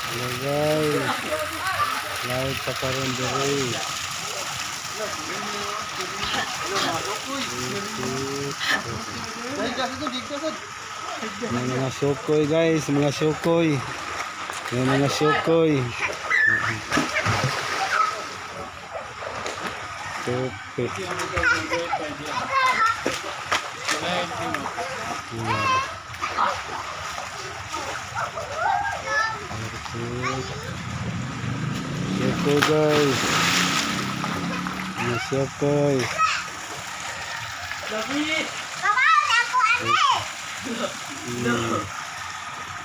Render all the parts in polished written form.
Hello guys. Live pa karon diri. May mga sukoy guys, mga sukoy. May mga sukoy. Tupi. Sukoy guys. Mga sukoy.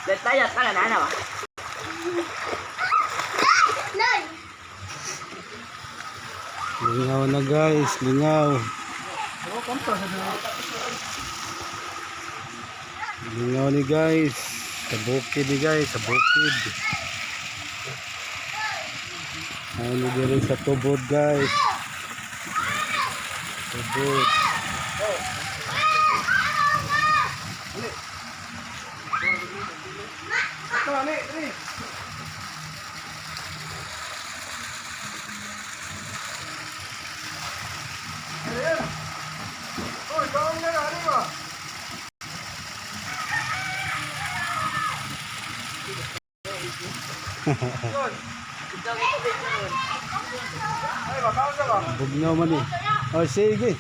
Letaya ka na na ba? Lingaw na guys, lingaw. Lingaw ni guys. Sa bukid ni guys, sa bukid. Ano diri sa tubod guys. Tubod. Bugnaw man eh. Oh, sige.